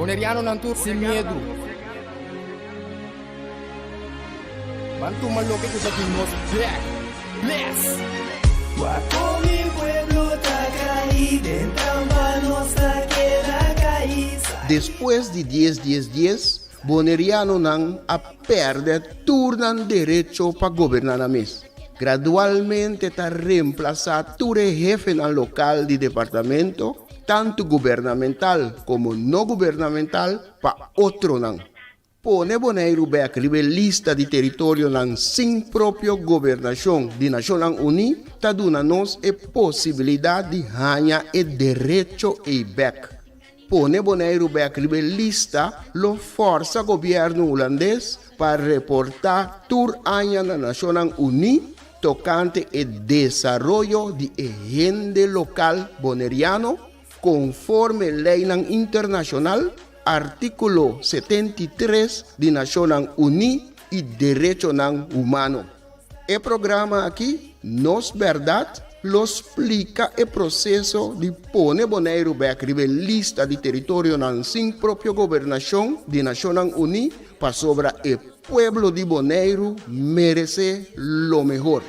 Bonerianonan tur sin miedu. Ban tuma loke ku ta di nos bek. Bless! Wak kon mi pueblo ta kai den trampa nos ta keda kai. Despues di dies dies dies, Bonerianonan a pèrdè tur nan derecho pa goberná nan mes. Gradualmente ta remplasá tur e hefenan lokal di departamento, tantu gubernamental komo no gubernamental, pa otronan. Pone Boneiru bèk riba e lista di teritorionan sin propio gobernashon di Nashonnan Uní ta duna nos e posibilidat di haña e derecho ei bèk. Pone Boneiru bèk riba e lista lo fòrsa gobièrnu hulandes pa reportá tur aña na Nashonnan Uní tokante e desaroyo di e hende lokal boneriano konforme leinan internashonal, artíkulo 73 di Nashonnan Uní i derechonan humano. E programa aki, Nos Bèrdat, lo splika e proseso di pone Boneiru bèk riba e lista di teritorionan sin propio gobernashon di Nashonnan Uní pasobra e pueblo di Boneiru meresé lo mehor.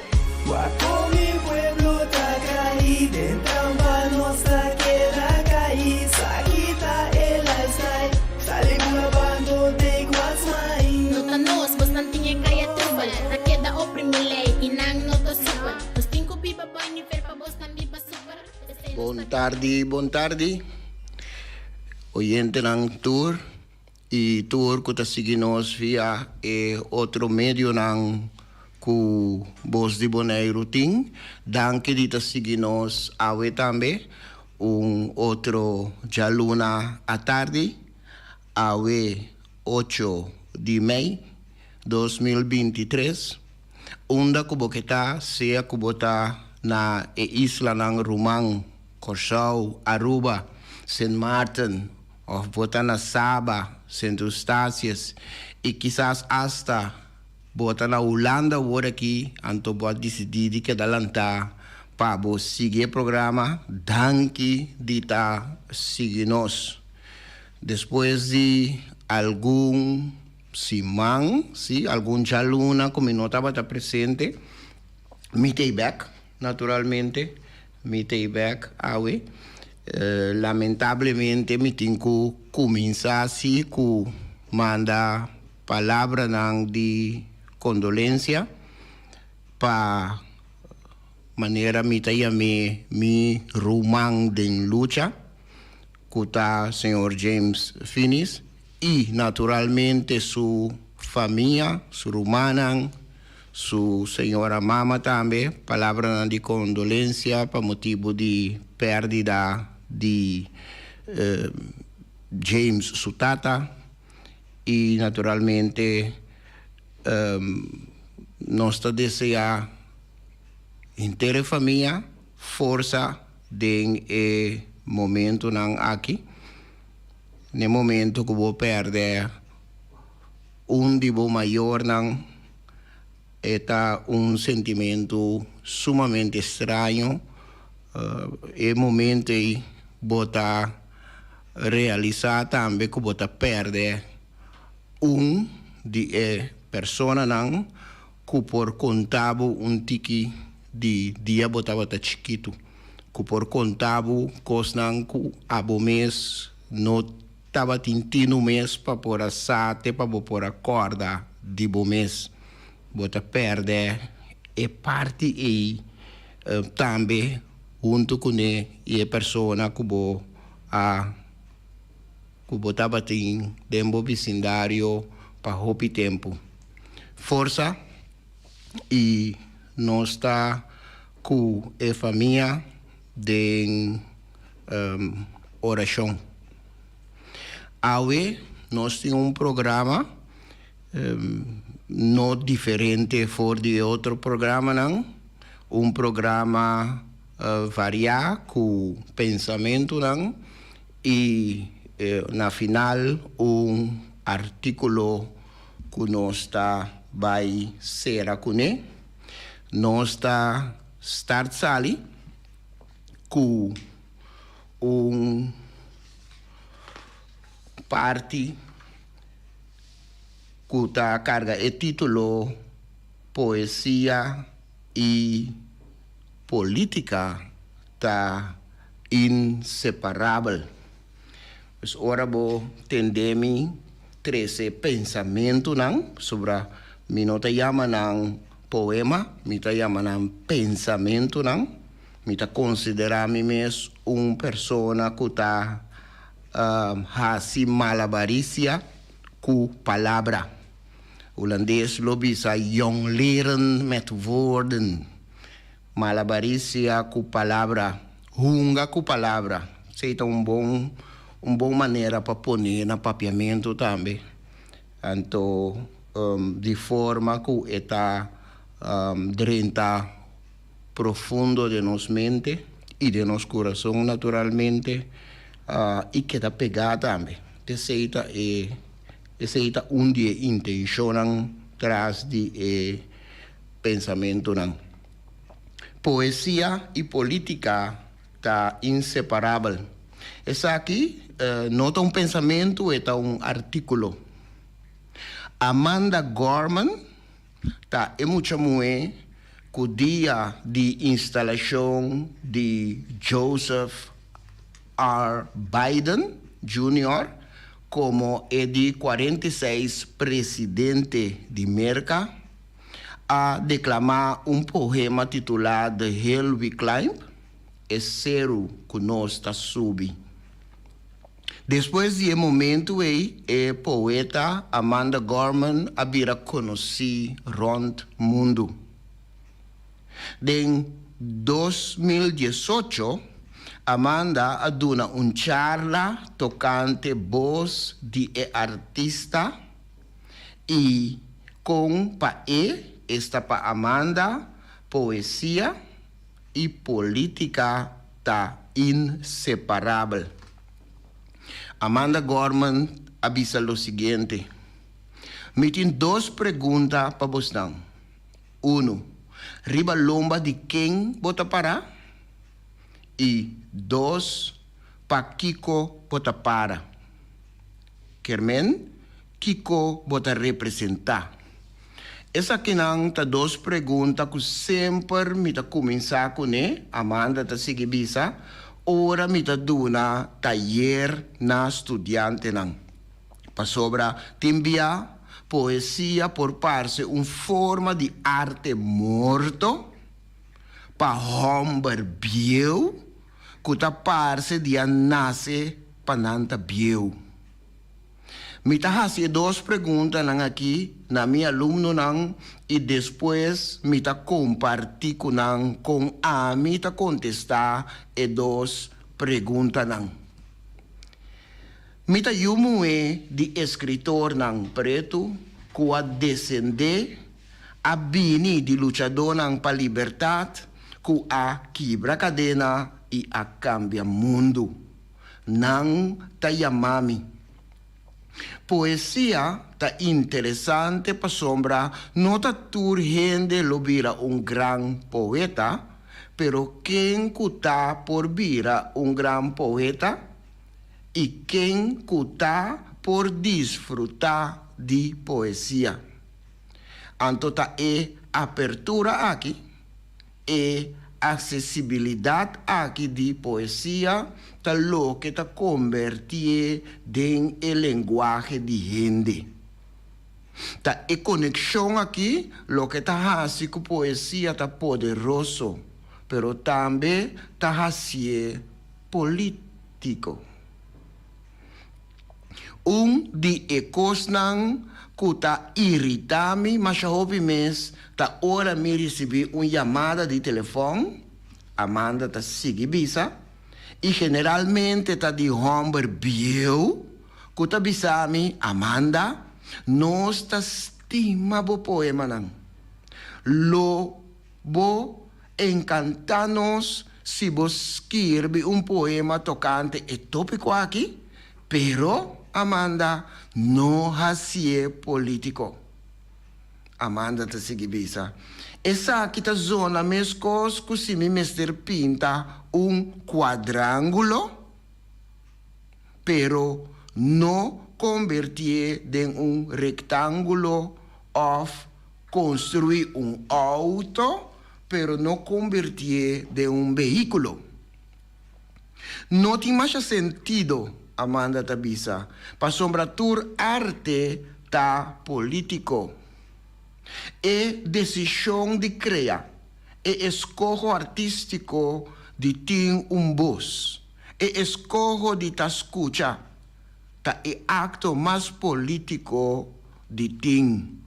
Wak kon mi pueblo ta kai den trampa nos ta keda kai sa kita e lifestyle sali bula bando take what's mine. No ta nos, bosnan tin e kaya trubel Ta keda oprimi lei i nan no ta supel Nos tin ku biba boi nivel pa bosnan biba super P'esei nos Bon ta tardi, bon tardi, oyentenan tur i tur ku ta sigui nos via e otro medionan ku Bos di Boneiru tin. Danki di ta sigui nos awe tambe, un otro djaluna atardi, awe ocho di mei 2023, unda ku bo ke ta, sea ku bo ta na e islanan ruman Kòrsou, Aruba, Sint Maarten òf bo ta na Saba, Sint Eustatius i kisas asta bo ta na Hulanda awor aki, anto bo a disidí di keda lantá pa bo sigui e programa. Danki di ta sigui nos. Despues di algun siman, sí, algun djaluna ku mi no tabata presente, mi t'ei bèk, naturalmente, mi t'ei bèk awe. Lamentablemente mi tin ku kuminsá sí ku manda palabranan di kondolensia pa manera mi ta yam'é mi ruman den lucha. Ku ta señor James Finis i naturalmente su famia, su rumannan, su señora mama tambe, palabranan di kondolensia pa motibu di pèrdida di James su tata i naturalmente nos ta deseá henter e famia forsa. Den e momentunan aki, n'e momentu ku bo pèrdè un di bo mayornan, e ta un sentimentu sumamente straño. E momentu ei bo ta realisá tambe ku bo ta pèrdè un di e personanan ku por konta bo un tiki di dia bo tabata chikitu, ku por konta bo kosnan ku abo mes no tabatin tinu mes pa por a sa te pa bo por a kòrda di bo mes. Bo ta pèrdè e parti ei tambe huntu kuné i e persona ku bo a ku bo tabatin den bo bisindario pa hopi tempu. Forsa i nos ta ku e famia den orashon. Awe nos tin un programa no diferente for di e otro programanan, un programa variá ku pensamentunan i na final un artíkulo ku nos ta bai sera kuné. Nos ta start sali ku un. parti ku ta karga e título Poesia i Polítika ta Inseparabel. Pues ora bo tende mi trese pensamentunan, pasobra mi no ta yama nan poema, mi ta yama nan pensamentunan. Mi ta konsiderá mi mes un persona ku ta hasi malabarisia ku palabra. Hulandes lo bisa jongleren met woorden. Malabarisia ku palabra, hunga ku palabra. Esei ta un bon un bon manera pa pone na papiamentu tambe. Anto di forma ku e ta drenta profundo den nos mente i den nos kurason naturalmente i keda pegá tambe. Esei ta e esei ta un di e intenshonnan tras di e pensamentunan. Poesia i polítika ta inseparabel. Esaki no ta un pensamentu, e ta un artíkulo. Amanda Gorman ta e mucha muhé ku dia di instalashon di Joseph R. Biden Junior komo e di 46 presidente di Merka, a deklamá un poema titulá The Hill We Climb, E Seru Ku Nos Ta Subi. Despues di e momentu ei, e poeta Amanda Gorman a bira konosí rònt mundu. Den 2018, Amanda a duna un charla tokante bos di e artista i kon pa e, esta pa Amanda, poesia i polítika ta inseparabel. Amanda Gorman a bisa lo siguiente, Mi tin dos pregunta pa bosnan. Unu, riba lomba di ken bo ta pará? I dos, pakiko bo ta para? Kermen, Kiko bo ta representá? Esakinan ta dos pregunta ku semper mi ta kuminsá kuné, Amanda ta sigui bisa, ora mi ta duna tayer na studiantenan. Pasobra tin bia poesia por parse un forma di arte morto pa hòmber bieu ku ta parse di a nase pa nan ta bieu. Mi ta hasi e dos preguntanan aki na mi alumnonan i despues mi ta kompartí ku nan kon ami ta kontestá e dos preguntanan. Mi ta yu muhé di eskritornan pretu ku a desendé, a bini di luchadónan pa libertat ku a kibra kadena i a kambia mundu. Nan ta yama mi. Poesia ta interesante pasobra no ta tur hende lo bira un gran poeta, pero ken ku ta por bira un gran poeta i ken ku ta por disfrutá di poesia. Anto ta e apertura aki. E aksesibilidat aki di poesia ta loke ta kombertié den e lenguahe di hende. Ta e konekshon aki loke ta hasi ku poesia ta poderoso, pero tambe ta hasié polítiko. Un di e kosnan ku ta iritá mi masha hopi mes ta ora mi risibí un yamada di telefòn, Amanda ta sigui bisa, i generalmente ta di hòmber bieu ku ta bisa mi, Amanda, nos ta stima bo poemanan. Lo Bo enkantá nos si bo skirbi un poema tokante e tópiko aki, pero, Amanda, no hasié polítiko. Amanda ta sigui bisa, Esaki ta zona meskos ku si mi mester pinta un kuadrángulo, pero no. konbertié den un rektángulo òf konstruí un outo pero no konbertié den un vehíkulo. No tin masha sentido, Amanda ta bisa, pasobra tur arte ta polítiko. E desishon di krea, e eskoho artístiko di tin un bos, e eskoho di ta skucha, ta e akto mas polítiko di tin.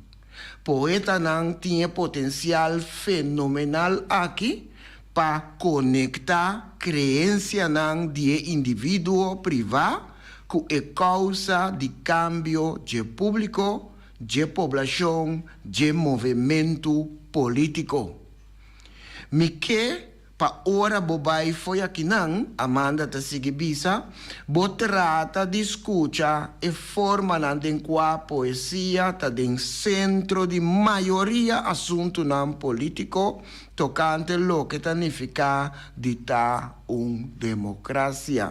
Poetanan tin e potensial fenomenal aki pa konektá kreensianan di e individuo privá ku e kousa di kambio dje públiko, dje poblashon, dje movementu polítiko. Mi ke Pa ora bo bai fo'i akinan, Amanda ta sigui bisa, bo trata di skucha e formanan den kua poesia ta den sentro di mayoria asuntunan polítiko tokante loke ta nifiká di ta un demokrasia.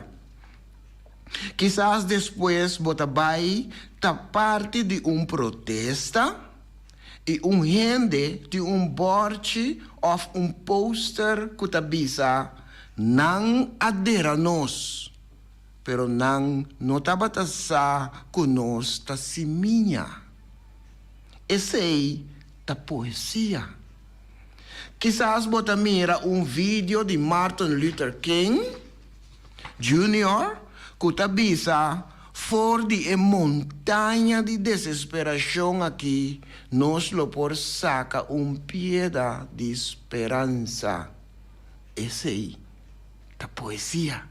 Kisas despues bo ta bai ta parti di un protesta. I un hende tin un bòrchi òf un poster ku ta bisa, Nan a dera nos, pero nan no tabata sa ku nos ta simia. Esei ta poesia. Kisas bo ta mira un vidio di Martin Luther King Junior ku ta bisa, For di e montaña di desesperashon akí nos lo por saka un pieda di speransa. Esei ta poesia.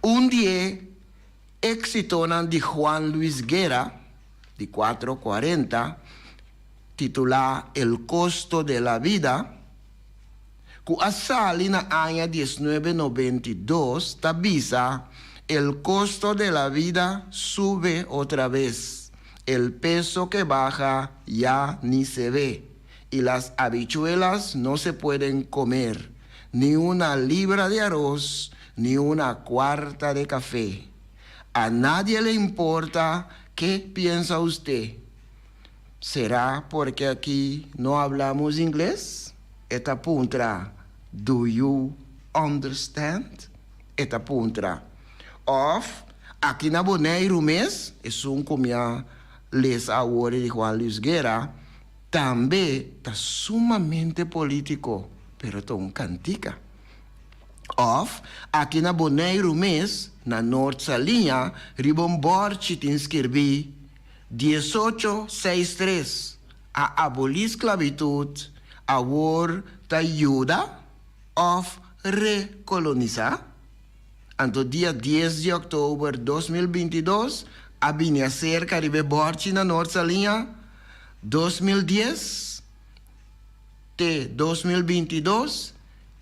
Un di e éksitonan di Juan Luis Guerra, di cuatro cuarenta, titulá El costo de la vida, ku a sali na aña diesnuebe nobenta i dos, ta bisa, El costo de la vida sube otra vez, el peso que baja ya ni se ve, y las habichuelas no se pueden comer, ni una libra de arroz, ni una cuarta de café. A nadie le importa qué piensa usted. Será porque aquí no hablamos inglés? E ta puntra. Do you understand? E ta puntra. Òf, aki na Boneiru mes, esun ku mi a lesa awor di Juan Luis Guerra, tambe ta sumamente polítiko, pero ta un kantika. Òf, aki na Boneiru mes, na Noord Saliña, riba un bòrchi tin skirbí, Diesocho seis tres, A abolí sklabitut, awor ta yuda òf rekolonisá? Anto dia dies di òktober 2022 a bini aserka riba e bòrchi na Noord Saliña, 2010 te 2022,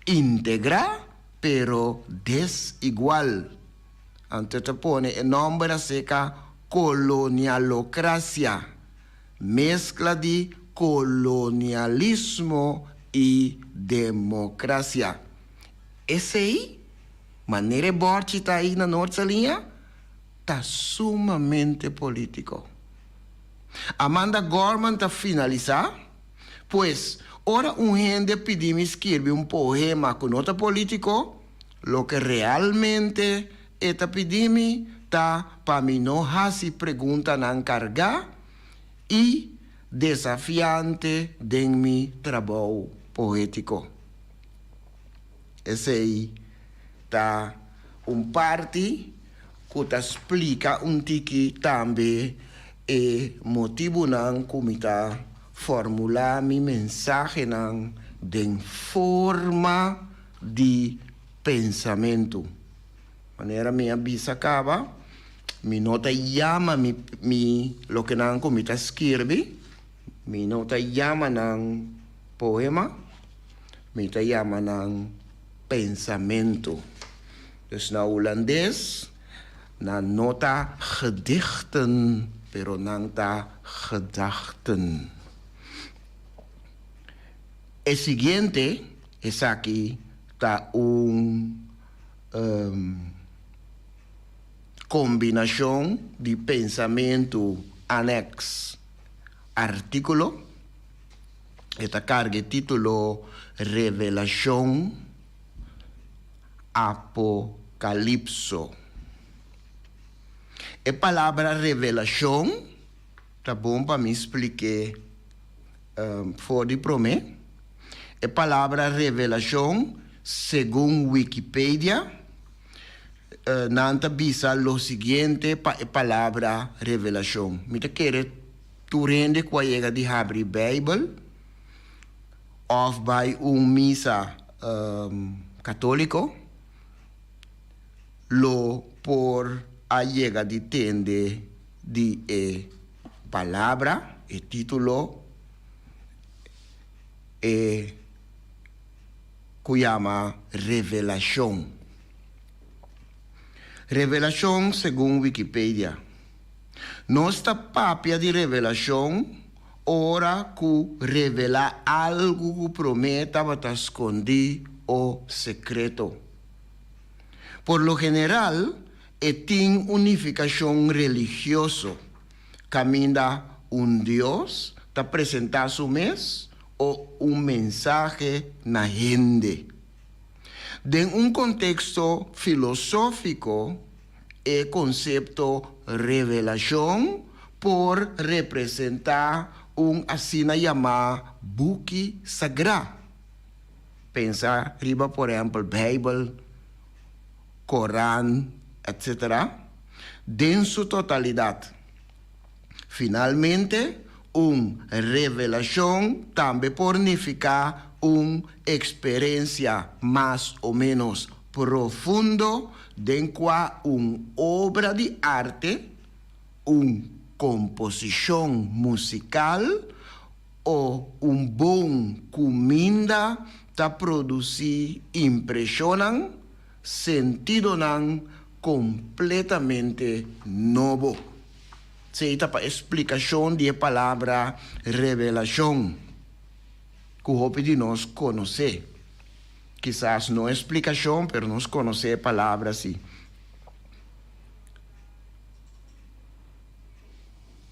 integrá pero desigual. Anto ta pone e nòmber aserka kolonialokrasia, meskla di kolonialismo i demokrasia. Esei, manera e bòrchi ta ei na Noord Saliña, ta sumamente polítiko. Amanda Gorman ta finalisá, Pues, ora un hende pidi mi skirbi un poema ku no ta polítiko, Loke realmente e ta pidi mi ta pa mi no hasi preguntanan kargá i desafiante den mi trabou poétiko. Esei ta un parti ku ta splika un tiki tambe e motibunan ku mi ta formulá mi mensahenan den forma di pensamentu. Manera mi a bisa kaba, mi no ta yama mi mi loke nan ku mi ta skirbi, mi no ta yama nan poema, mi ta yama nan pensamentu. Dus na hulandes nan no ta gedichten, pero nan ta gedachten. E siguiente, esaki ta un. Kombinashon di pensamentu anèks artíkulo. E ta karga e título Revelashon Apokalipso. E palabra revelashon ta bon pa mi splik'é for di promé. E palabra revelashon segun Wikipedia nan ta bisa lo siguiente pa e palabra revelashon. Mi ta kere tur hende ku a yega di habri Beibel òf bai un misa katóliko lo por a yega di tende di e palabra, e título, e ku yama revelashon. Revelashon segun Wikipedia. Nos ta papia di revelashon ora ku revelá algu ku promé tabata skondí o sekreto. Por lo general e tin un nifikashon religioso, kaminda un dios ta presentá su mes o un mensahe na hende. Den un konteksto filosófiko, e konsepto revelashon por representá un asina yamá buki sagrá. Pensa riba por ehèmpel Beibel, Koran, etc. Den su totalidat. Finalmente, un revelashon tambe por nifiká un eksperensia mas o ménos profundo den kua un obra di arte, un komposishon musikal o un bon kuminda ta produsí impreshonnan, sentidonan kompletamente nobo. Esei ta pa e splikashon di e palabra revelashon, ku hopi di nos konosé. Kisas no e splikashon, pero nos konosé e palabra sí.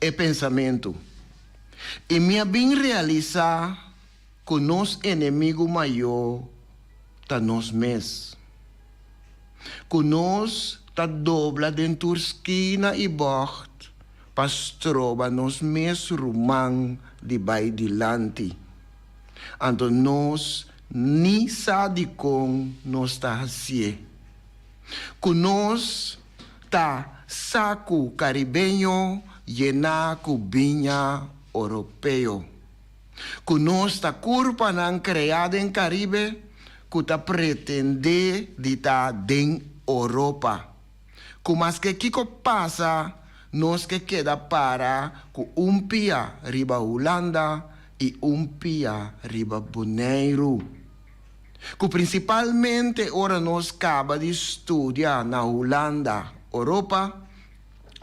E pensamentu. I mi a bin realisá ku nos enemigu mayó ta nos mes. Ku nos ta dobla den tur skina i bògt pa stroba nos mes ruman di bai dilanti. Anto nos ni sa dikon nos ta hasié. Ku nos ta saku karibeño yená ku biña oropeo. Ku nos ta kurpanan kreá den Karibe ku ta pretendé di ta den Oropa. Ku maske kiko pasa nos ke keda para ku un pia riba Hulanda i un pia riba Boneiru. Ku prinsipalmente ora nos kaba di studia na Hulanda, Oropa,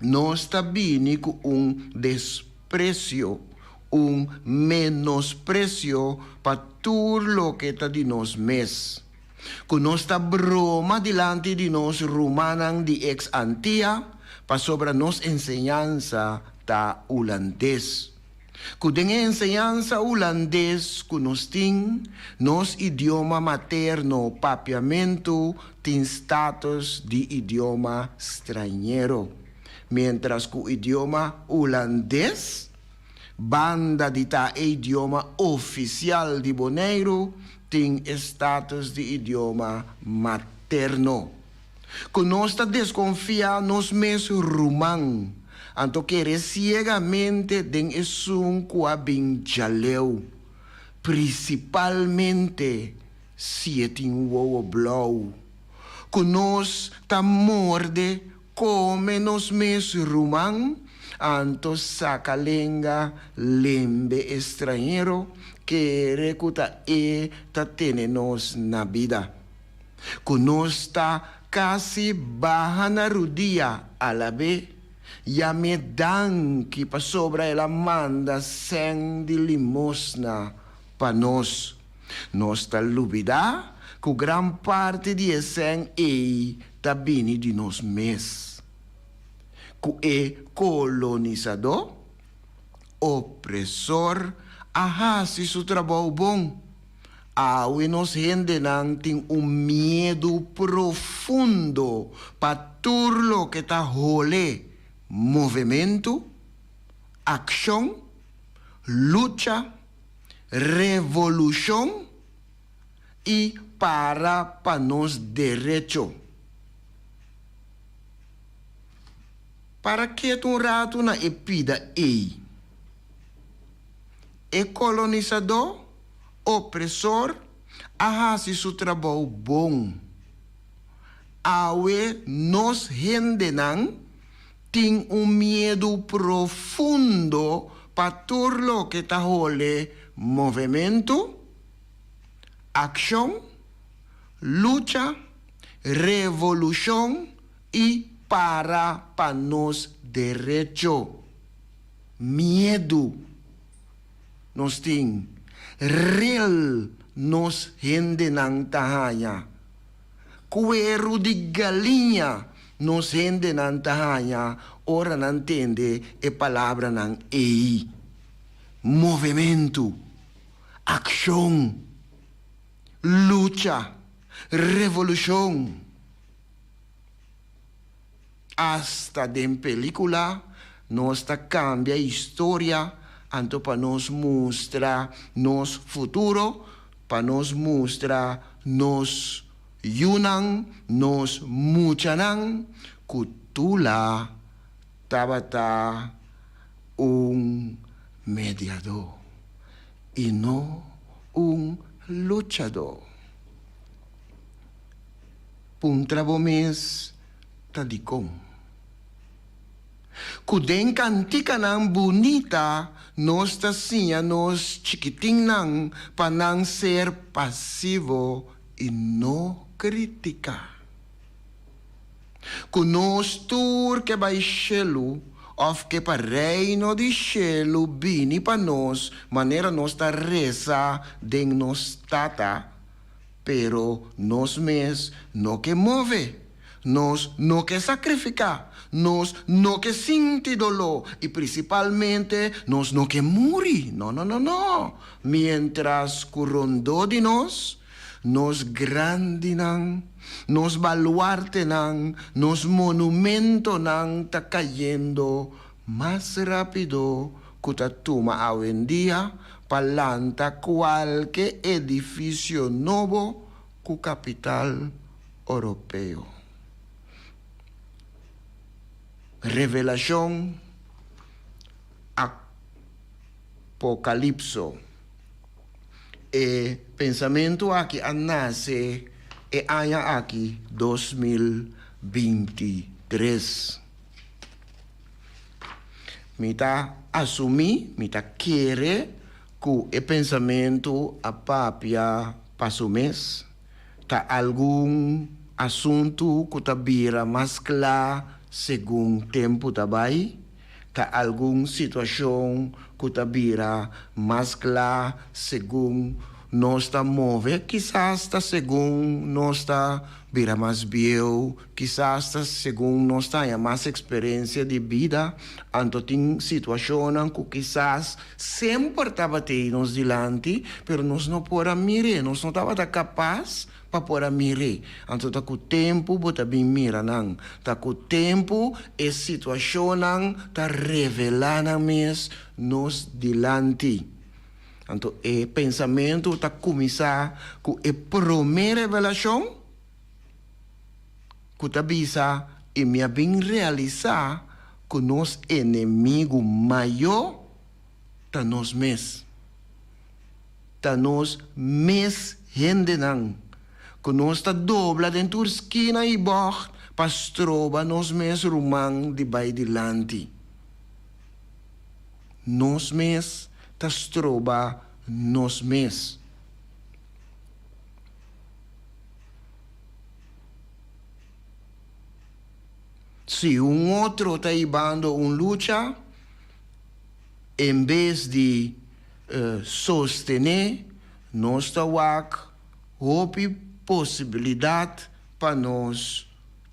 nos ta bini ku un despresio, un menospresio pa tur loke ta di nos mes. Ku nos ta broma dilanti di nos rumannan di eks Antia pasobra nos enseñansa ta hulandes. Ku den e enseñansa hulandes ku nos tin, nos idioma materno papiamentu tin status di idioma strañero, miéntras ku idioma hulandes, banda di ta e idioma ofisial di Boneiru, tin e status di idioma materno. Ku nos ta deskonfiá nos mes ruman, anto kere siegamente den esun ku a bin djaleu, prisipalmente si e tin wowo blou. Ku nos ta morde kome nos mes ruman, anto saka lenga lembe e strañero, kere ku ta e ta tene nos na bida. Ku nos ta kasi baha na rudia alab'é, yam'é danki pasobra el a manda sèn di limosna pa nos. Nos ta lubidá ku gran parti di e sèn ei ta bini di nos mes. Ku e kolonisadó, opresor, a hasi su trabou bon. Awe nos hendenan tin un miedu profundo pa tur loke ta hole movementu, akshon, lucha, revolushon i para pa nos derecho. Para ketu un ratu na e pida ei. E kolonisadó, opresor, a hasi su trabou bon. Awe nos hendenan tin un miedu profundo pa tur loke ta hole movementu, akshon, lucha, revolushon i para pa nos derecho. Miedu nos tin, rel nos hendenan ta haña. Kueru di galiña nos hendenan ta haña ora nan tende e palabranan ei. Movementu, akshon, lucha, revolushon. Asta den pelicula nos ta cambia historia anto pa nos mustra nos futuro, pa nos mustra nos yunan, nos muchanan cu Tula tabata un mediador y no un luchador. Puntra bo mes ta dikon. Ku den kantikanan bunita nos ta siña nos chikitinnan pa nan ser pasivo i no kritiká. Ku nos tur ke bai shelu òf ke pa Reino di Shelu bini pa nos manera nos ta resa den nos Tata, Pero nos mes no ke move, nos no ke sakrifiká, nos no ke sinti doló i prinsipalmente nos no ke muri. No, no, no, no! Miéntras ku rondó di nos, nos grandinan, nos baluartenan, nos monumentonan ta kayendo mas rápido ku ta tuma awendia pa lanta kualke edifisio nobo ku kapital oropeo. Revelashon Apokalipso E pensamentu aki a nase e aña aki 2023. Mi ta asumí, mi ta kere ku e pensamentu a papia pa su mes. Ta algun asuntu ku ta bira mas kla segun tempu ta bai. Ta algun situashon ku ta bira mas kla segun nos ta move. Kisas ta segun nos ta bira mas bieu. Kisas ta segun nos ta haña mas eksperensia di bida, anto tin situashonnan ku kisas semper tabat'ei nos dilanti, pero nos no por a mir'é, nos no tabata kapas pa por a mir'é. Anto ta ku tempu bo ta bin mira nan. Ta ku tempu e situashonnan ta revelá nan mes nos dilanti. Anto e pensamentu ta kuminsá ku e promé revelashon. Ku ta bisa, I mi a bin realisá ku nos enemigu mayó ta nos mes. Ta nos mes hendenan, ku nos ta dobla den tur skina i bògt pa stroba nos mes ruman di bai dilanti. Nos mes ta stroba nos mes. Si un otro ta hibando un lucha, en bes di sostené, nos ta wak hopi posibilidat pa nos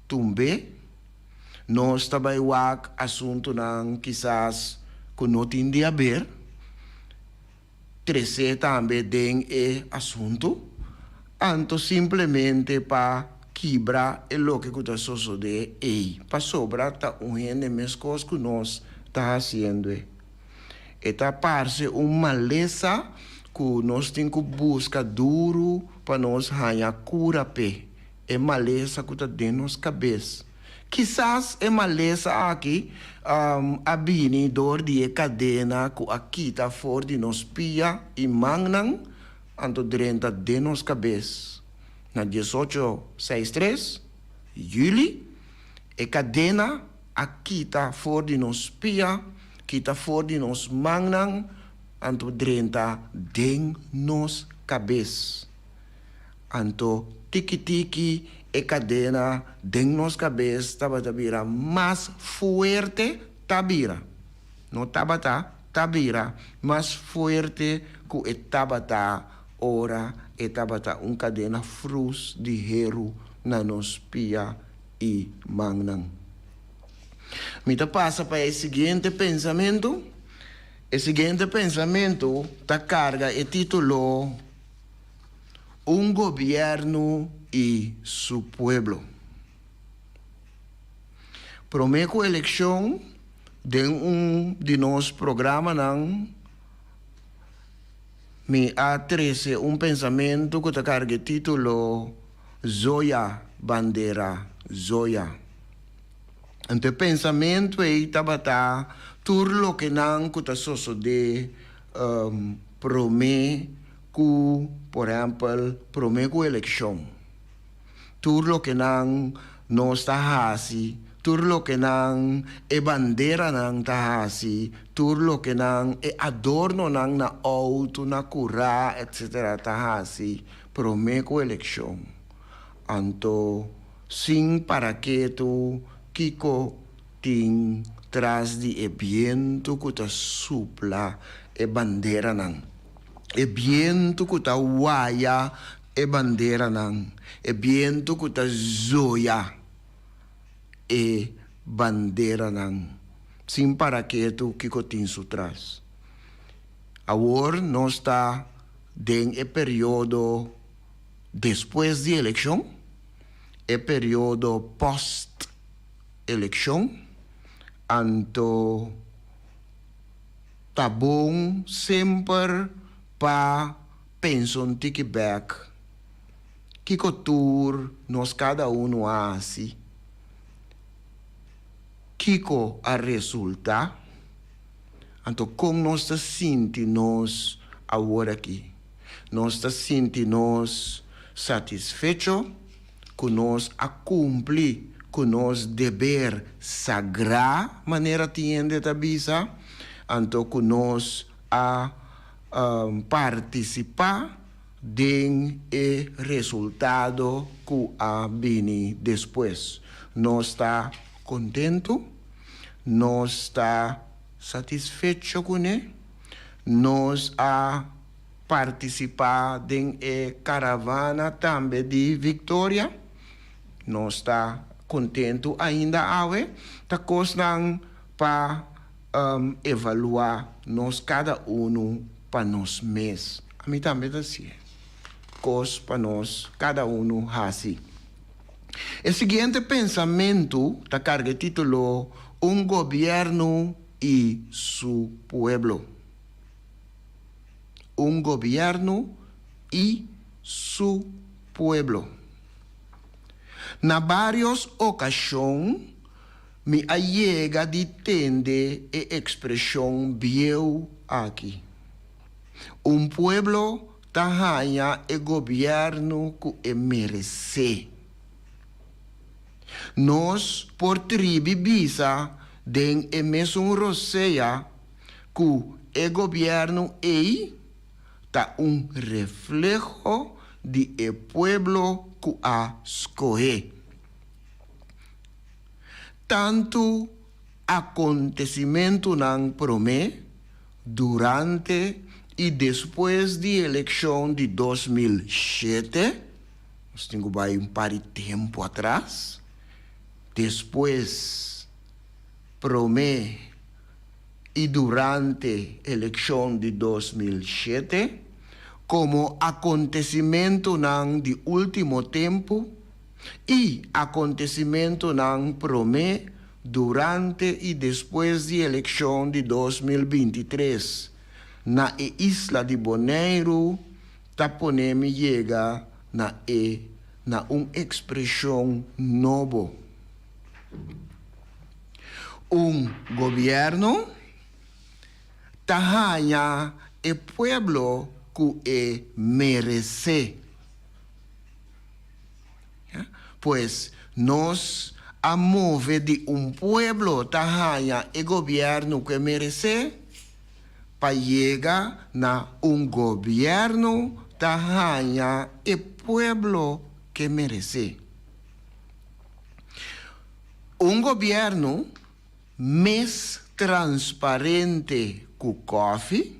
tumb'é. Nos ta bai wak asuntunan kisas ku no tin di haber, tres'é tambe den e asuntu, anto simplemente pa kibra e loke ku ta sosodé ei, pasobra ta un hende meskos ku nos ta hasiendo e. E ta parse un malesa ku nos tin ku buska duru pa nos haña kura p'e, e malesa ku ta den nos kabes. Kisas e malesa aki a bini dor di e kadena ku a kita for di nos pia i mannan anto drenta den nos kabes. Na diesocho seis tres, yüli, e kadena a kita for di nos pia, kita for di nos mannan anto drenta den nos kabes. Anto tiki tiki e kadena den nos kabes tabata bira mas fuerte, ta bira, no tabata, ta bira mas fuerte ku e tabata ora e tabata un kadena frus di heru na nos pia i mannan. Mi ta pasa pa e siguiente pensamentu. E siguiente pensamentu ta karga e título. Un gobierno y su pueblo. Prome cu eleccion den un di nos programanan mi a trece un pensamento cu ta carga e titulo Zoya Bandera Zoya. Anto e pensamento ey tabata tur lokenan cu ta sosode prome ku, por ehèmpel, promé ku elekshon. Tur loke nan nos ta hasi, tur loke nan e banderanan ta hasi, tur loke nan e adornonan na outo, na kurá, etsetera ta hasi promé ku elekshon. Anto sin para ketu kiko tin tras di e bientu ku ta supla e banderanan. E bientu ku ta waya e banderanan, e bientu ku ta zoya e banderanan, sin para ketu kiko tin su tras. Awor nos ta den e periodo despues di elekshon, e periodo post elekshon, anto Ta bon semper pa pensa un tiki bek. Kiko tur nos kada unu a hasi? Kiko a resulta? Anto kon nos ta sinti nos awor aki? Nos ta sinti nos satisfecho ku nos a kumpli ku nos deber sagrá, manera tin hende ta bisa, anto ku nos a partisipá den e resultado ku a bini despues. Nos ta kontentu, nos ta satisfecho kuné, nos a partisipá den e karavana tambe di viktoria. Nos ta kontentu ainda awe. Ta kosnan pa evaluá nos kada unu pa nos mes. Ami tambe ta hasié. Kos pa nos kada unu hasi. E siguiente pensamentu ta karga e título Un gobièrnu i su pueblo. Un gobierno y su pueblo. Na varios ocasion mi a yega di tende e expresion bieu aki, Un pueblo ta haña e gobierno cu e merece. Nos por tribi bisa den e mesun rosea ku e gobièrnu ei ta un refleho di e pueblo ku a skohé. Tantu akontesimentunan promé, durante i despues di elekshon di 2007, nos tin ku bai un par di tempu atras, despues. promé i durante elekshon di 2007 komo akontesimentunan di último tempu i akontesimentunan promé, durante i despues di elekshon di 2023 na e isla di Boneiru ta pone mi yega na e na un ekspreshon nobo. Un gobièrnu ta haña e pueblo ku e meresé. Pues nos a move di un pueblo ta haña e gobièrnu ku e meresé pa yega na un gobièrnu ta haña e pueblo ku e meresé. Un gobièrnu mes transparente ku kòfi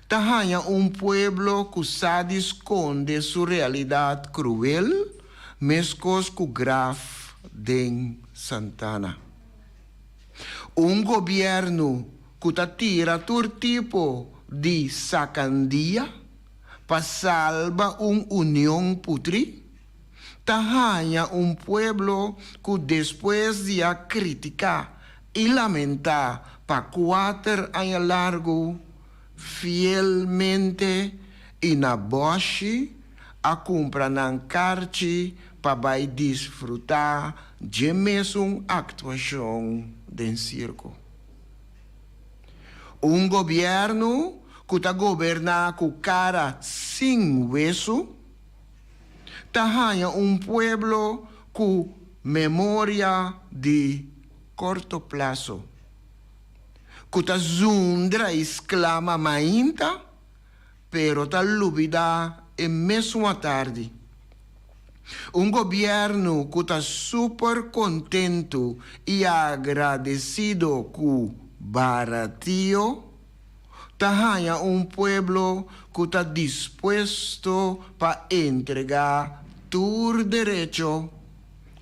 ta haña un pueblo ku sa di skonde su realidat kruel meskos ku graf den santana. Un gobièrnu ku ta tira tur tipo di sakandia pa salba un union putrí ta haña un pueblo ku despues di a kritiká i lamentá pa kuater aña largu, fielmente i na bòshi a kumpra nan karchi pa bai disfrutá dje mesun aktuashon den sirko. Un gobièrnu ku ta goberná ku kara sin wesu, ta haña un pueblo ku memoria di korto plaso, ku ta zundra i sklama mainta, pero ta lubidá e mesun atardi. Un gobièrnu ku ta super kontentu i agradesido ku baratio, ta haña un pueblo ku ta dispuesto pa entregá tur derecho,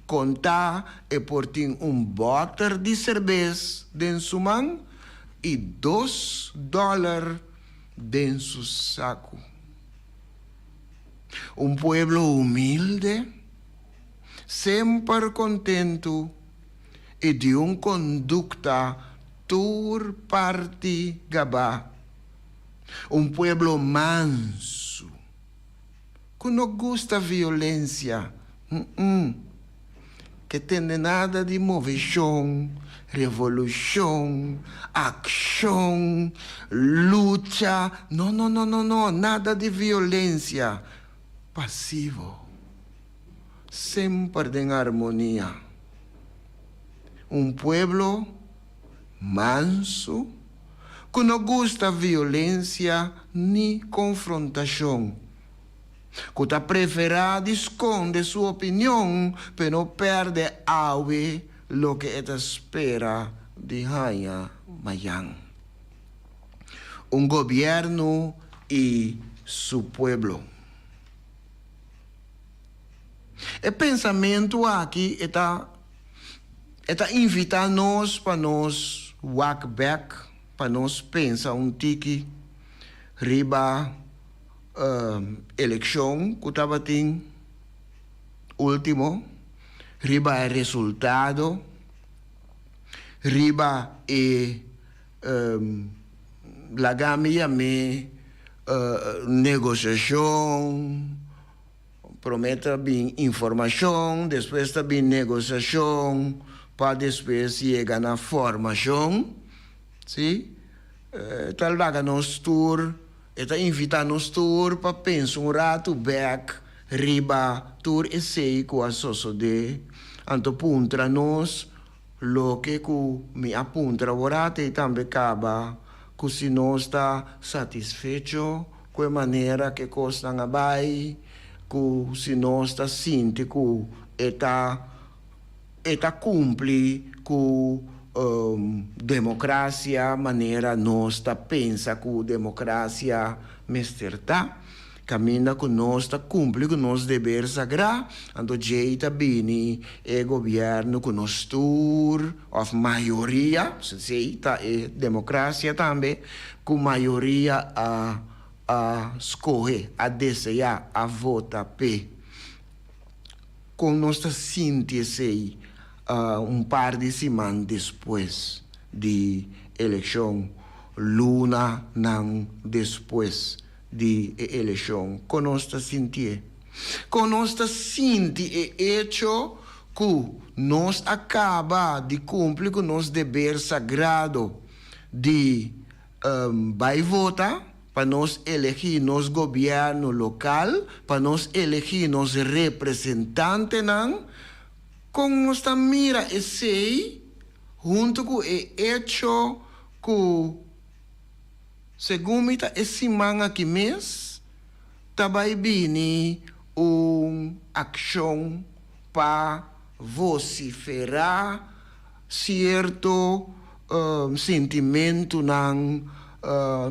kontá e por tin un bòter di serbes den su man i dos dòler den su saku. Un pueblo humilde, semper kontentu i di un kondukta tur parti gabá. Un pueblo mansu, ku no gusta violensia, mm-mm, ke tende nada di moveshon, revolushon, akshon, lucha, no, no, no, no, no, nada di violensia, pasivo, semper den armonia. Un pueblo mansu ku no gusta violensia ni konfrontashon, ku ta preferá di skonde su opinion p'e no pèrdè awe loke e ta spera di haña mayan. Un gobièrnu i su pueblo. E pensamentu aki e ta e ta invitá nos pa nos wak bèk, pa nos pensa un tiki riba elekshon ku tabatin último, riba e resultado, riba e laga mi yam'é negosiashon. Promé ta bin informashon, despues ta bin negosiashon pa despues yega na formashon, si. E ta laga nos tur, e ta invitá nos tur pa pensa un ratu bèk riba tur esei ku a sosodé, anto puntra nos loke ku mi a puntra aworat ei tambe kaba ku si nos ta satisfecho Ku e manera ku e kosnan a bai, ku si nos ta sinti ku e ta e ta kumpli ku demokrasia manera nos ta pensa ku demokrasia mester ta. Kaminda ku nos ta kumpli ku nos deber sagrá, anto djei ta bini e gobièrnu ku nos tur, òf mayoria, esei ta e demokrasia tambe, ku mayoria a a skohe, a deseá, a vota p'e. Kon nos ta sinti esei un par di siman despues di elekshon, lunanan despues di e elekshon? Kon nos ta sintié? Kon nos ta sinti e echo ku nos a kaba di kumpli ku nos deber sagrado di bai vota pa nos elegí nos gobièrnu lokal, pa nos elegí nos representantenan? Kon nos ta mira esei huntu ku e echo ku Segun mi ta e siman aki mes ta bai bini un akshon pa vosiferá sierto sintimentunan,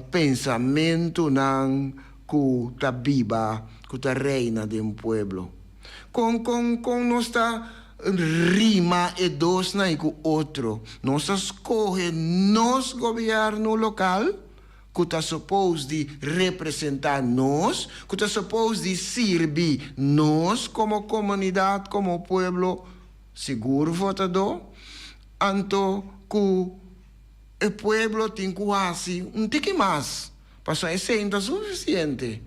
pensamentunan ku ta biba, ku ta reina den pueblo. Kon kon kon nos ta rima e dosnan i ku otro? Nos ta skohe nos gobièrnu lokal ku ta supos di representá nos, ku ta supos di sirbi nos komo komunidat, komo pueblo, sigur votadó, anto ku e pueblo tin ku hasi un tiki mas. Pasobra esei no ta sufisiente.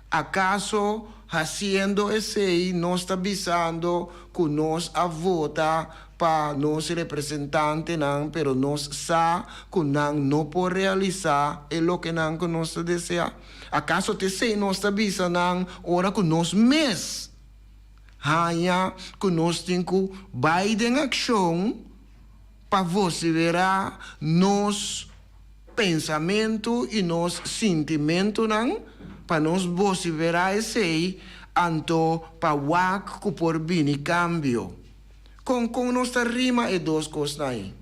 Akaso hasiendo esei nos ta bisando ku nos a vota pa nos representantenan pero nos sa ku nan no por realisá e lokenan ku nos ta deseá? Akaso ta esei nos ta bisa nan ora ku nos mes haña ku nos tin ku bai den akshon pa vosiverá nos pensamentu i nos sintimentunan, pa nos vosiverá esei, anto pa wak ku por bini kambio. Kon kon nos ta rima e dos kosnan ei?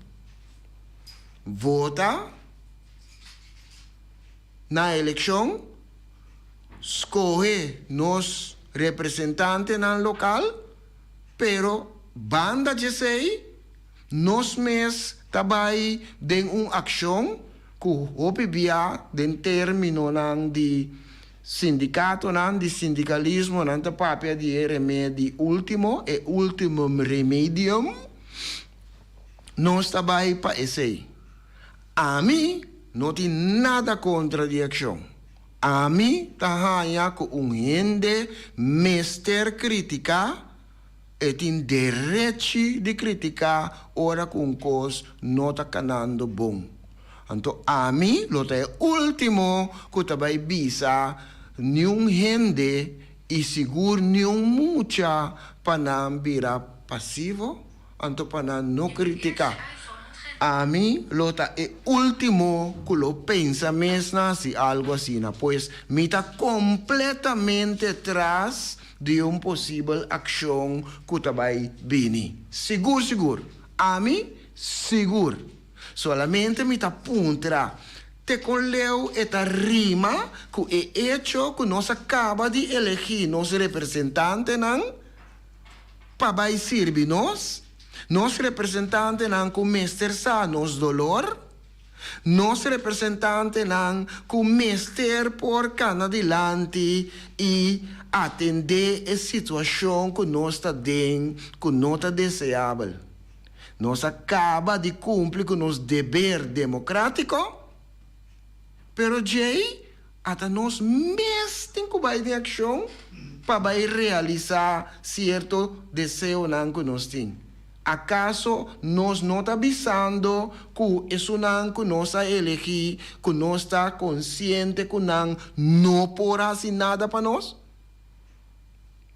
Vota na elekshon, skohe nos representantenan lokal, pero banda djesei, Nos mes ta bai den un akshon ku hopi bia den términonan di sindikatonan, di sindikalismo, nan ta papia di e remedi último, e ultimum remedium. Nos ta bai pa esei. Ami no tin nada kontra di akshon. Ami ta haña ku un hende mester kritiká. E tin derechi di kritiká ora ku un kos no ta kanando bon. Anto ami lo ta e último ku ta bai bisa niun hende i sigur niun mucha pa nan bira pasivo, anto pa nan no kritiká. Ami lo ta e último ku lo pensa mes na hasi algu asina, pues mi ta kompletamente tras di un posibel akshon ku ta bai bini. Sigur sigur. Ami sigur. Solamente mi ta puntra te kon leu e ta rima ku e echo ku nos a kaba di elegí nos representantenan pa bai sirbi nos, nos representantenan ku mester sa nos dolor, Nos representantenan ku mester por kana dilanti i atendé e situashon ku nos ta den ku no ta deseabel. Nos a kaba di kumpli ku nos deber demokratiko, pero djei ata nos mes tin ku bai den akshon pa bai realisá sierto deseonan ku nos tin. Akaso nos no ta bisando ku esunnan ku nos a elegí, ku nos ta konsiente ku nan no por hasi nada pa nos?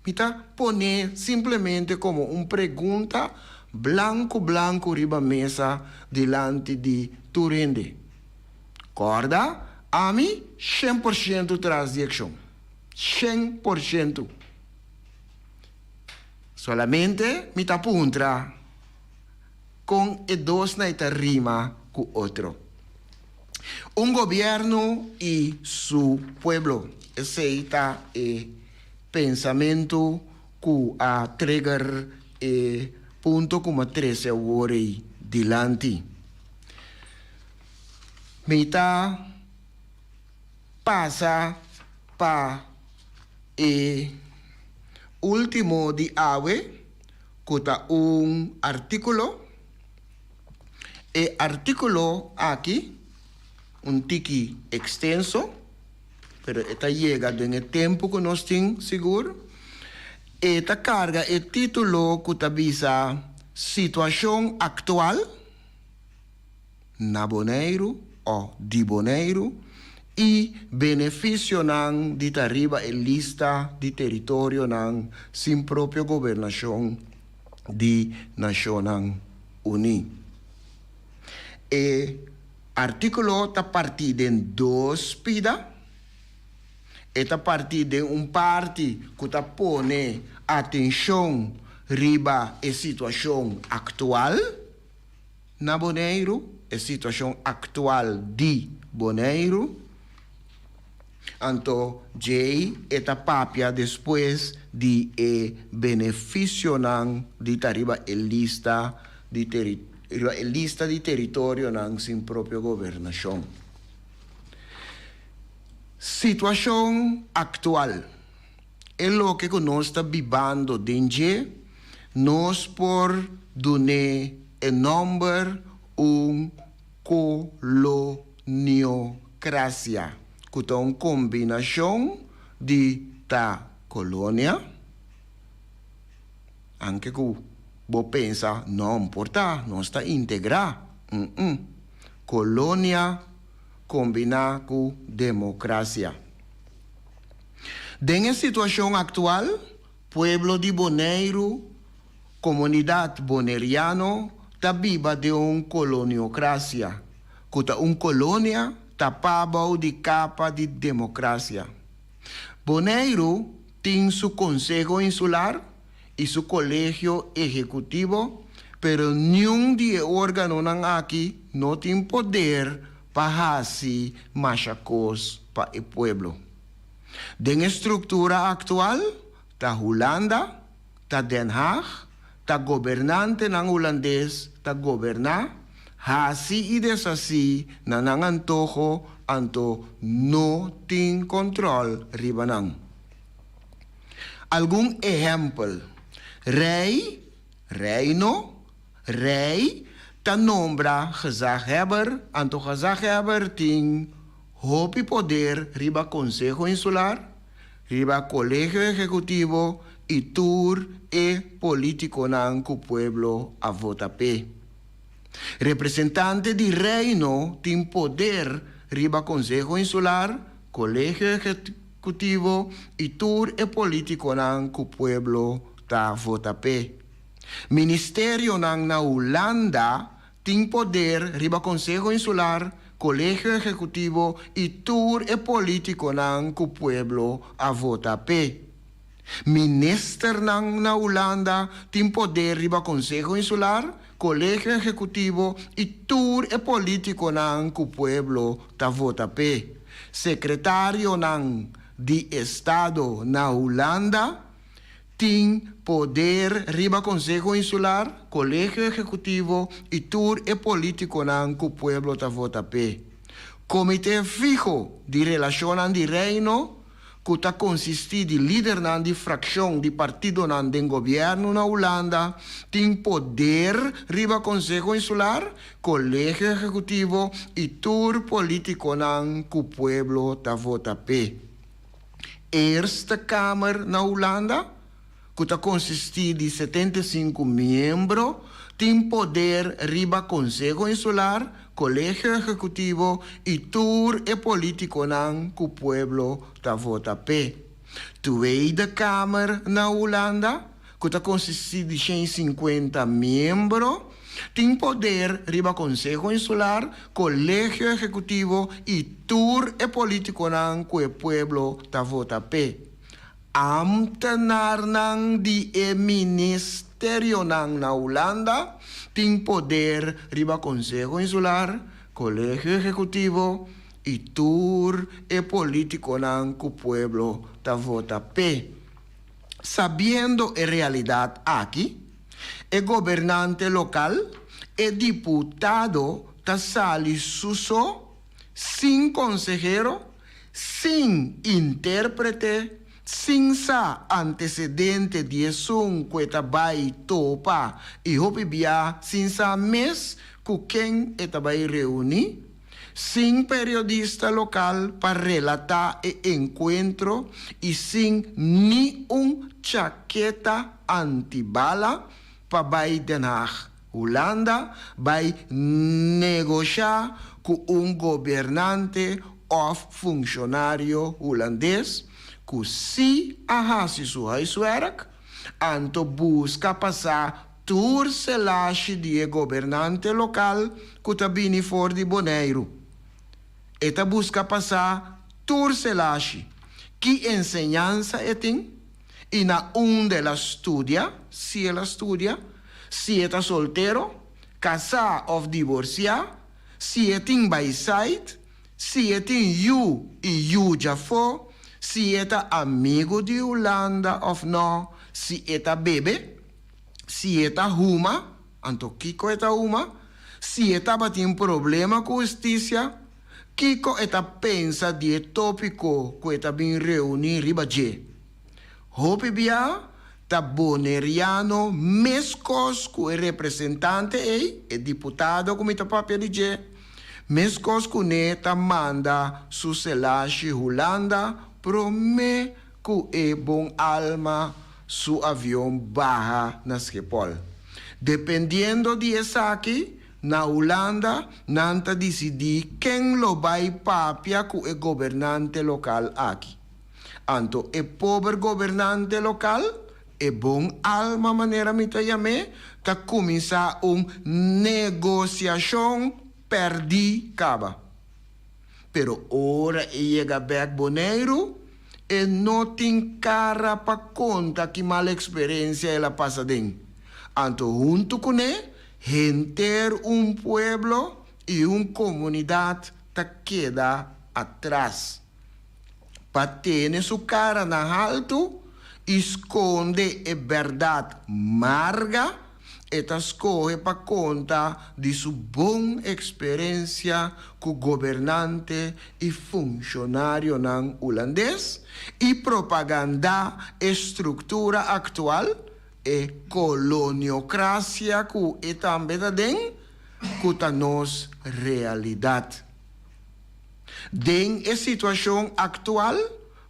Mi ta pon'é simplemente komo un pregunta blanku blanku riba mesa dilanti di tur hende. Kòrda, ami 100% tras di akshon. 100%. Solamente mi ta puntra kon e dosnan ta rima ku otro. Un gobièrnu i su pueblo. Esei ta e pensamentu ku a trigger e punto ku mi a trese awor ei dilanti. Mi ta pasa pa e último di awe ku ta un artíkulo. E artíkulo aki un tiki ekstenso, pero e ta yega den e tempu ku nos tin sigur. E ta karga e título ku ta bisa Situashon aktual na Boneiru o di Boneiru i benefisionan di ta riba e lista di teritorionan sin propio gobernashon di Nashonnan Uní. E artíkulo ta partí den dos pida. E ta partí den un parti ku ta pone atenshon riba e situashon aktual na Boneiru, e situashon aktual di Boneiru. Anto djei e ta papia despues di e benefisionan di ta riba e lista di riba e lista di teritorionan sin propio gobernashon. Situashon aktual, E loke ku nos ta bibando den dje, nos por dun'é e nòmber un koloniokrasia, ku ta un kombinashon di ta kolonia, anke ku bo pensa no por ta, nos ta integrá, mm-mm, kolonia kombiná ku demokrasia. Den e situashon aktual, pueblo di Boneiru, komunidat boneriano, ta biba den un koloniokrasia, ku ta un kolonia tapá bou di kapa di demokrasia. Boneiru tin su Konseho Insular i su Kolegio Ehekutivo, pero niun di e órganonan aki no tin poder pa hasi masha kos pa e pueblo. Den e struktura aktual ta Hulanda, ta Den Haag, ta gobernantenan hulandes ta goberná, hasi i deshasí na nan antoho anto no tin kòntròl riba nan. Algun ehèmpel, Rei, Reino, Rei ta nombra gezaghebber, anto gezaghebber tin hopi poder riba Konseho Insular, riba Kolegio Ehekutivo i tur e polítikonan ku pueblo a vota p'e. Representante di Reino tin poder riba Konseho Insular, Kolegio Ehekutivo i tur e polítikonan ku pueblo ta vota p'e. Ministerionan na Hulanda tin poder riba Konseho Insular, Kolegio Ehekutivo i tur e polítikonan ku pueblo a vota p'e. Ministernan na Hulanda tin poder riba Konseho Insular, Kolegio Ehekutivo i tur e polítikonan ku pueblo ta vota p'e. Sekretarionan di Estado na Hulanda Tin poder riba Konseho Insular, Kolegio Ehekutivo i tur e polítikonan ku pueblo ta vota p'e. Komité Fiho di Relashonnan di Reino, ku ta konsistí di lidernan di frakshon di partidonan den gobièrnu na Hulanda, tin poder riba Konseho Insular, Kolegio Ehekutivo i tur polítikonan ku pueblo ta vota p'e. Eerste Kamer na Hulanda, ku ta konsistí di 75 miembro, tin poder riba Konseho Insular, Kolegio Ehekutivo i tur e polítikonan ku pueblo ta vota p'e. Tweede Kamer na Hulanda, ku ta konsistí di 150 miembro, tin poder riba Konseho Insular, Kolegio Ehekutivo i tur e polítikonan ku e pueblo ta vota p'e. Ámtenarnan di e ministerionan na Hulanda tin poder riba Konseho Insular, Kolegio Ehekutivo i tur e polítikonan ku pueblo ta vota p'e. Sabiendo e realidat aki, e gobernante lokal, e diputado ta sali su so, sin konsehero, sin intérprete, sin sa antesedente di esun ku e ta bai topa i hopi bia sin sa mes ku ken e ta bai reuní, sin periodista lokal pa relatá e enkuentro i sin ni un chaketa antibala pa bai Den Haag, Hulanda, bai negoshá ku un gobernante òf funshonario hulandes ku sí a hasi su huiswerk, anto buska pa sa Tur selashi di e gobernante lokal ku ta bini for di Boneiru. E ta buska pa sa tur selashi, ki enseñansa e tin i na unda el a studia, si el a studia, si e ta soltero, kasá òf divorsiá, si e tin baisait, si e tin yu i yu djafó, si e ta amigu di Hulanda òf nò, si e ta bebe. Si e ta huma, anto kiko e ta huma? Si e tabatin problema ku hustisia, kiko e ta pensa di e tópiko ku e ta bin reuní riba dje? Hopi bia ta boneriano meskos ku e representante ei, e diputado ku mi ta papia di dje, meskos kuné ta manda su selashi Hulanda promé ku e bon alma su avion baha na Schiphol. Dependiendo di esaki, na Hulanda nan ta disidí ken lo bai papia ku e gobernante lokal aki. Anto e pober gobernante lokal, e bon alma manera mi ta yam'é, ta kuminsá un negosiashon pèrdí kaba. Pero ora e yega bek Boneiru, e no tin kara pa konta ki mal eksperensia el a pasa den. Anto huntu kuné, henter un pueblo i un komunidat ta keda atras. Pa tene su kara na haltu i skonde e bèrdat marga, e ta skohe pa konta di su bon eksperensia ku gobernante i funshonarionan hulandes i propagandá e struktura aktual, e koloniokrasia ku e tambe ta den, ku ta nos realidat. Den e situashon aktual,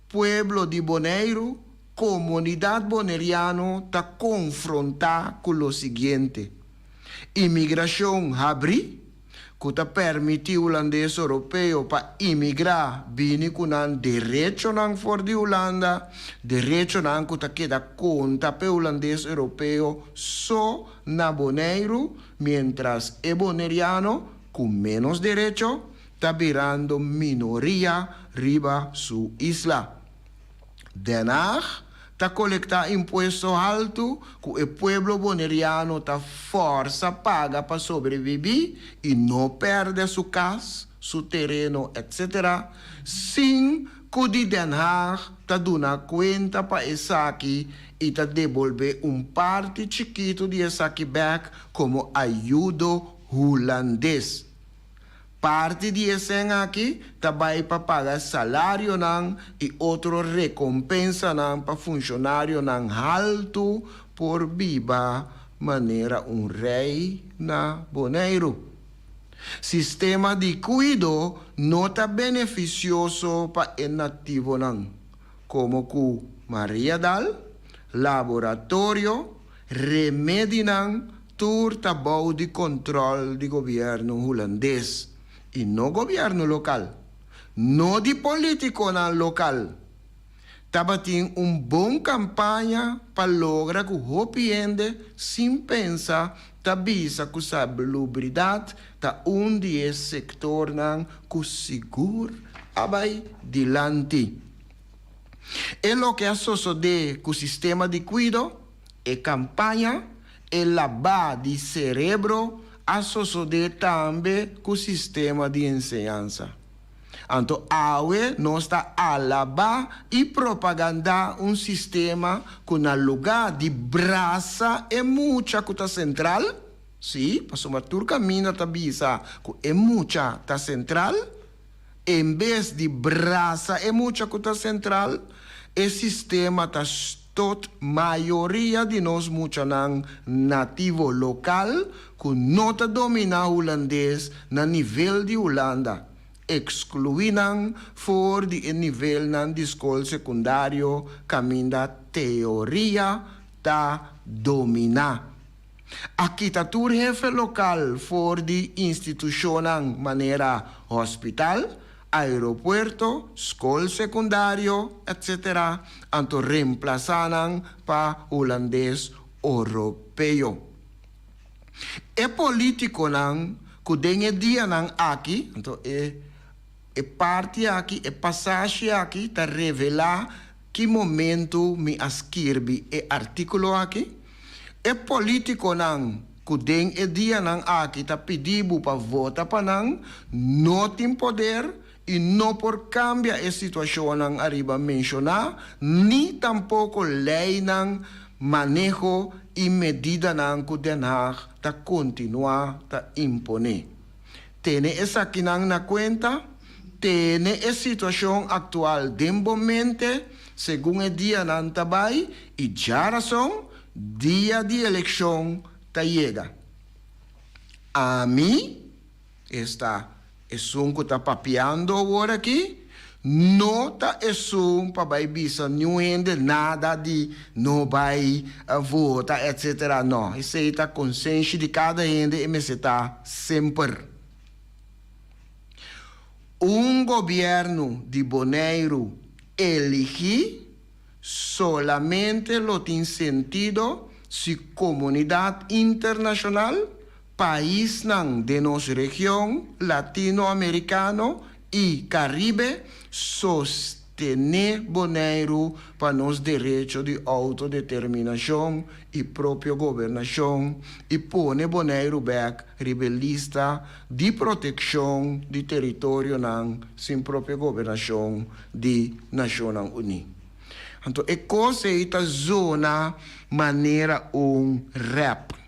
pueblo di Boneiru Komunidat boneriano ta konfrontá ku lo siguiente, Imigrashon habrí, ku ta permití hulandes oropeo pa imigrá bini ku nan derechonan for di Hulanda, derechonan ku ta keda konta p'e hulandes europeo so na Boneiru, miéntras e boneriano, ku ménos derecho, ta birando minoria riba su isla. Den Haag ta kolektá impuesto haltu ku e pueblo boneriano ta fòrsa paga pa sobrebibí i no pèrdè su kas, su tereno etc. Sin ku di Den Haag ta duna kuenta pa esaki i ta debolbé un parti chikitu di esaki bèk komo ayudo hulandes. Parti di e sèn aki ta bai pa paga salarionan i otro rekompensanan pa funshonarionan haltu por biba manera un rei na Boneiru. Sistema di kuido no ta benefisioso pa e nativonan, komo ku Mariadal, laboratorio, Remedinan tur ta bou di control di gobierno Hulandes y no gobierno local, no di politiconan local. Tabatin un bon campaña pa logra cu hopi hende sin pensa ta bisa cu salubridad ta un di e sectornan cu sigur a bay dilanti. E loke a sosodé ku sistema di kuido, e kampaña, e labá di serebro a sosodé tambe ku sistema di enseñansa. Anto awe nos ta alabá i propagandá un sistema ku na lugá di brasa e mucha ku ta sentral, sí, pasobra tur kaminda ta bisa ku e mucha ta sentral, en bes di brasa e mucha ku ta sentral, e sistema ta stot mayoria di nos muchanan nativo lokal ku no ta dominá hulandes na nivel di Hulanda, ekskluí nan for di e nivelnan di skol sekundario kaminda teoria ta dominá. A kita tur hefe lokal for di institushonnan manera hospital, aeropuerto, skol sekundario, etc. Anto remplasá nan pa hulandes oropeo. E polítikonan ku den e dianan aki, anto e e parti aki, e pasashi aki ta revelá ki momentu mi a skirbi e artíkulo aki, e polítikonan ku den e dianan aki ta pidi bo pa vota pa nan, no tin poder i no por kambia e situashonnan ariba menshoná, ni tampoko leinan, maneho i medidanan ku Den Haag ta kontinuá ta imponé. Tene esakinan na kuenta, tene e situashon aktual den bo mente segun e dianan ta bai i djarason dia di elekshon ta yega. Ami. Esta, esun ku ta papiando awor aki no ta esun pa bai bisa niun hende nada di no bai vota etcetera no, esei ta konsenshi di kada hende e mester ta semper. Un gobièrnu di Boneiru eligí solamente lo tin sentido si komunidat internashonal Paisnan den nos region Latinoamericano y Caribe sostene Boneiru pa nos derecho di autodeterminacion y propio gobernacion y pone Boneiru bek riba e lista di proteccion di territorionan sin propio gobernacion di Nacionnan Uni. Anto e cos ey ta zona manera un rap.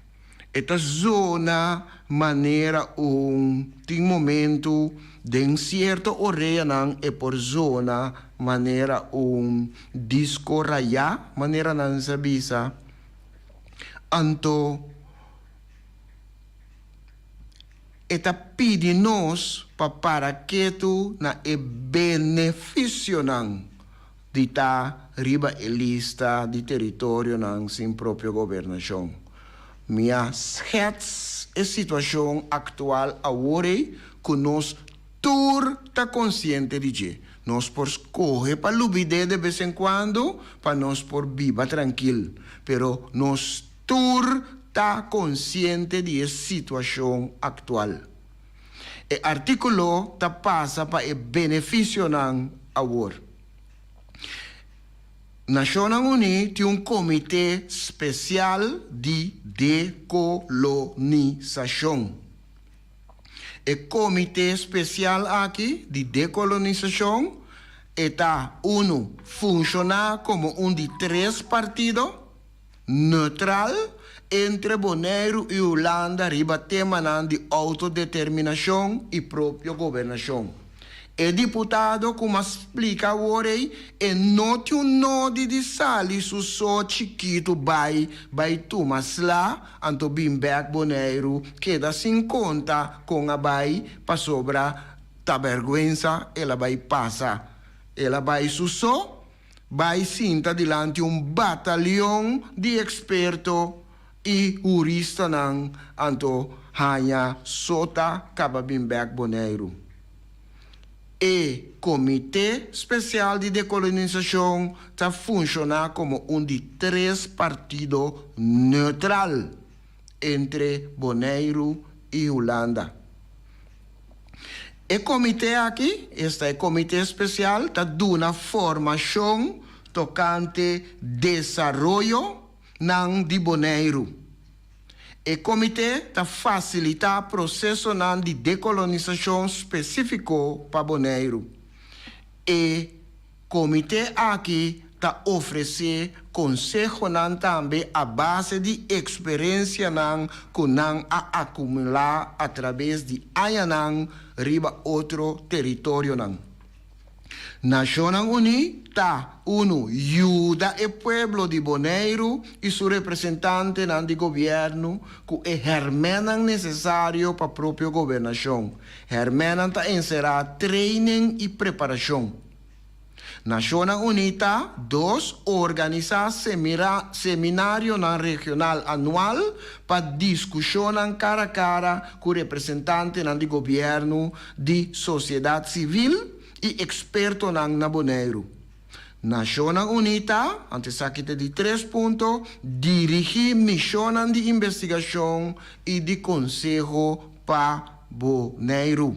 E ta zona manera un tin momento den cierto oreanan e por zona manera un disco rayá, manera nan sa bisa. Anto e ta pidi nos pa para ketu na e beneficionan di ta riba e lista di teritorionan sin propio gobernashon. Mi a schets e situashon aktual awor ei ku nos tur ta konsiente di dje. Nos por skohe pa lubid'é de bes en kuando pa nos por biba trankil, pero nos tur ta konsiente di e situashon aktual. E artíkulo ta pasa pa e benefisionan awor. Nashonnan Uní tin un komité spesial di dekolonisashon. E komité spesial aki di dekolonisashon e ta unu funshoná komo un di tres partido. neutral entre Boneiru i Hulanda riba temanan di outodeterminashon i propio gobernashon. E diputado ku m'a splika awor ei, e no tin un nodi di sali su so chikitu bai bai tuma sla anto bin bèk Boneiru keda sin konta kon a bai pasobra ta bèrgwensa el a bai pasa. El a bai su so Bai sinta dilanti un batalion di eksperto i huristanan anto haña sota kaba bin bèk Boneiru. E Komité Spesial di Dekolonisashon ta funshoná komo un di tres partido neutral entre Boneiru i Hulanda. E komité aki, esta e komité spesial, ta duna formashon tokante desaroyo nan di Boneiru. E komité ta fasilitá prosesonan di dekolonisashon spesífiko pa Boneiru. E komité aki ta ofresé konsehonan tambe a base di eksperensianan ku nan a akumulá atrabes di añanan riba otro teritorionan. Nashonnan Uní ta, unu, yuda e pueblo di Boneiru i su representantenan di gobièrnu ku e hèrmènnan nesesario pa propio gobernashon. Hèrmènnan ta enserá treinen i preparashon. Nashonnan Uní ta, dos, organisá seminarionan regional anual pa diskushonnan kara kara ku representantenan di gobièrnu, di sosiedat sivil i ekspertonan na Boneiru. Nashonnan Uní ta, anto esaki ta di tres punto, dirigí mishonnan di investigashon i di konseho pa Boneiru.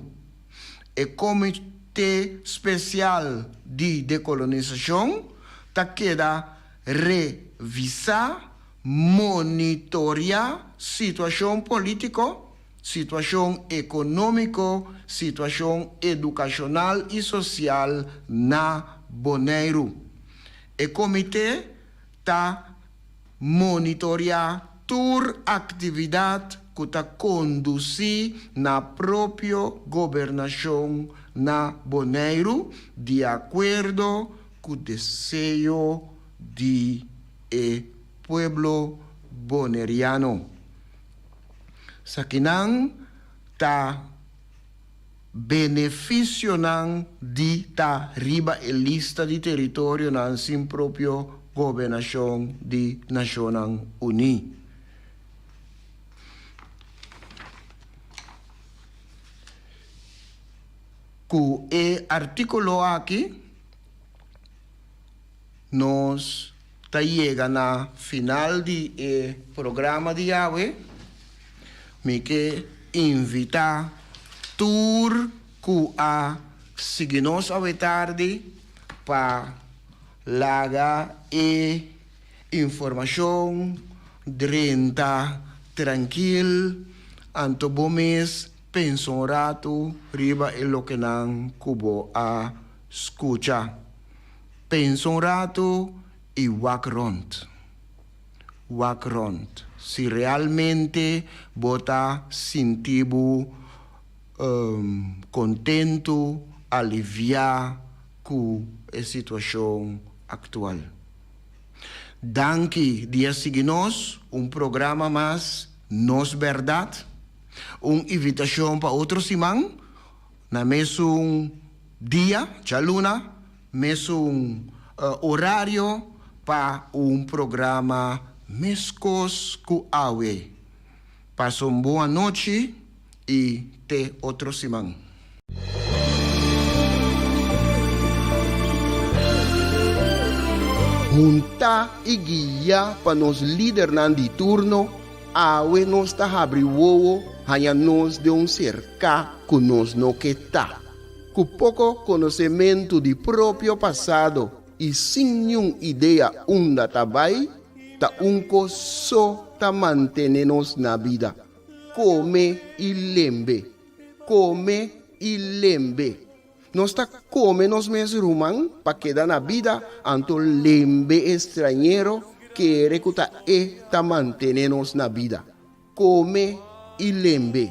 E Komité Spesial di Dekolonisashon ta keda revisá, monitoriá situashon polítiko, Situashon ekonómiko, situashon edukashonal i sosial na Boneiru. E komité ta monitoriá tur aktividat ku ta kondusí na propio gobernashon na Boneiru di akuerdo ku deseo di e pueblo boneriano. Sakinan ta benefisionan di ta riba e lista di teritorionan sin propio gobernashon di Nashonnan Uní. Ku e artíkulo aki nos ta yega na final di e programa di awe. Mi ke invitá tur ku a sigui nos awe tardi pa laga e informashon drenta trankil, anto bo mes pensa un ratu riba e lokenan ku bo a skucha. Pensa un ratu i wak rond. Wak rond. Si realmente bo ta sinti bo kontentu, aliviá ku e situashon aktual. Danki di a sigui nos un programa mas Nos Bèrdat. Un invitashon pa otro siman na mesun dia, djaluna, Mesun orario pa un programa meskos ku awe. Pasa un bon anochi i te otro siman. Huntá i guiá pa nos lidernan di turno, awe nos ta habri wowo haña nos den un serká ku nos no ke ta. Ku poko konosementu di propio pasado i sin niun idea unda ta bai, ta un kos so ta mantene nos na bida, kome i lembe, kome i lembe. Nos ta kome nos mes ruman pa keda na bida, anto lembe e strañero kere ku ta e ta mantene nos na bida. Kome i lembe.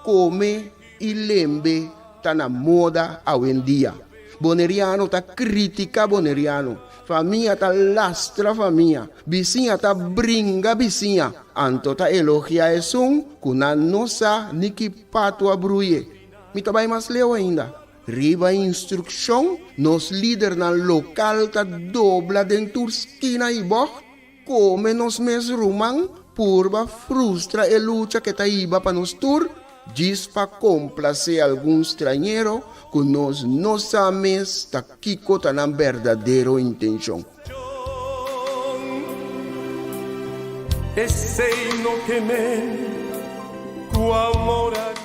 Kome i lembe ta na moda awendia. Boneriano ta kritika boneriano. Famia ta lastra famia. Bisiña ta bringa bisiña. Anto ta elogia esun ku nan no sa ni ki patu a bruye. Mi ta bai mas leu ainda. Riba instrukshon, nos lidernan lokal ta dobla den tur skina i bògt. Kome nos mes ruman purba frustra e lucha ke ta hiba pa nos tur, djis pa komplasé algun strañero ku nos no sa mes ta kiko ta nan berdadero intenshon. Esei no ke men ku amor a.